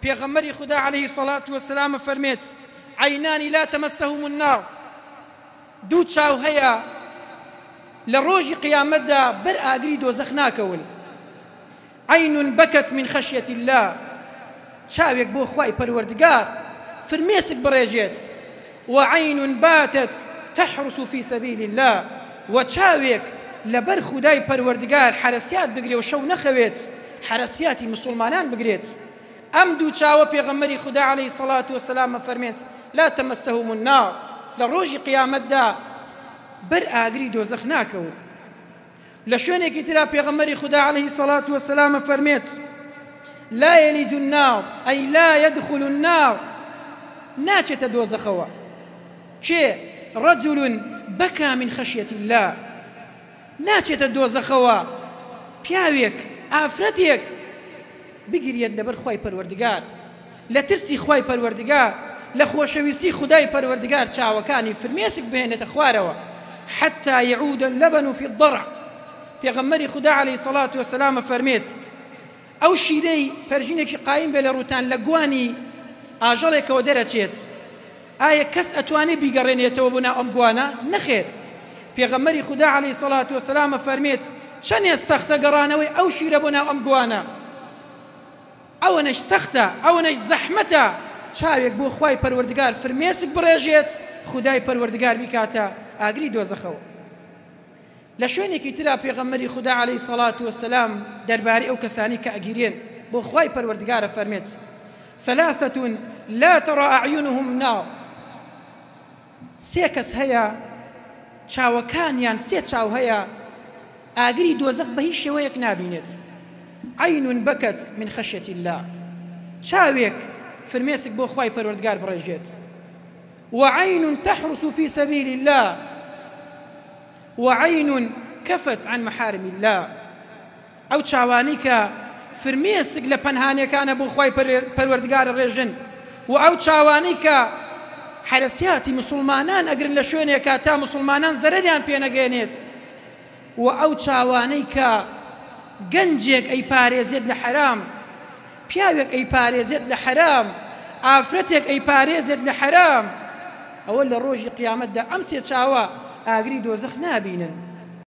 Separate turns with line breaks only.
پێغەمبەری خودا علیە الصلوة والسلام ئەفەرمێت، عینان لا تمسهم النار، دوو چاو هەیە لە ڕۆژی قیامەتدا بەر ئاگری دۆزەخ ناکەون، عین بکت من خشیە اللە، چاوێک بۆ خوای پەروەردگار فرمێسک بڕێژێت، وعین باتت تحرس فی سبیل اللە، وە چاوێک لەبەر خودای پەروەردگار حەرەسیات بگرێ و شەو نەخەوێت حەرەسیاتی مسوڵمانان بگرێت. ئەم دوو چاوە پێغەمبەری خودا علیە الصلوە والسلام ئەفەرمێت، لا تمسهم النار، لە ڕۆژی قیامەتدا بەر ئاگری دۆزەخ ناکەون. لە شوێنێکی ترا پێغەمبەری خودا علیە الصلوە والسلام ئەفەرمێت، لا یلج النار ای لا یدخل النار، ناچێتە دۆزەخەوە کێ؟ رجل بکا من خشیە اللە، ناچێتە دۆزەخەوە پیاوێک ئافرەتێک بگریەت لەبەر خوای پەروەردگار لە ترسی خوای پەروەردگار لە خۆشەویستی خودای پەروەردگار چاوەکانی فرمێسک بهێنێتە خوارەوە حتی یعود اللبن فی الضرع پێغەمبەری خودا علیە الصلوة والسلام ئەفەرمێت ئەو شیرەی پەرژینێکی قایم بێ لە ڕووتان لە گوانی ئاژەڵێکەوە دەرەچێت ئایا کەس ئەتوانێ بیگەڕێنێتەوە بۆ ناو ئەم گوانە؟ نەخێر. پێغەمبەری خودا علیە سەڵات وسلام ئەفەرمێت، چەنێ سەختە گەڕانەوەی ئەو شیرە بۆ ناو ئەم گوانە، ئەوەنەش سەختە، ئەوەنەش زەحمەتە چاوێک بۆ خوای پەروەردگار فرمێسک بڕێژێت، خودای پەروەردگار بیکاتە ئاگری دۆزەخەوە. لە شوێنێکی ترا پێغەمبەری خودا علیە سەڵات وسلام دەربارەی ئەو کەسانەی کە ئەگیرێن بۆ خوای پەروەردگار ئەفەرمێت، ثلاثة لا ترى اعینهم نار، سێ کەس هەیە چاوەکانیان سێ چاو هەیە ئاگری دۆزەخ بە هیچ شێوەیەک نابینێت، عین بکت من خشیة اللە، چاوێک فرمێسک بۆ خوای پەروەردگار بڕێژێت، وعین تحرس فی سبیل اللە، وعین کفت عن محارم اللە، ئەو چاوانەی کە فرمێسک لە پەنهانیەکانە بۆ خوای پەروەردگار ئەڕێژن، وە ئەو چاوانەی کە حەرەسیاتی موسوڵمانان ئەگرن لە شوێنێکا تا موسوڵمانان زەرەریان پێ نەگەیەنێت، وە ئەو چاوانەی کە گەنجێک ئەیپارێزێت لە حەرام، پیاوێک ئەیپارێزێت لە حەرام، ئافرەتێک ئەیپارێزێت لە حەرام، ئەوە لە ڕۆژی قیامەتدا ئەم سێ چاوە ئاگری دۆزەخ نابینن.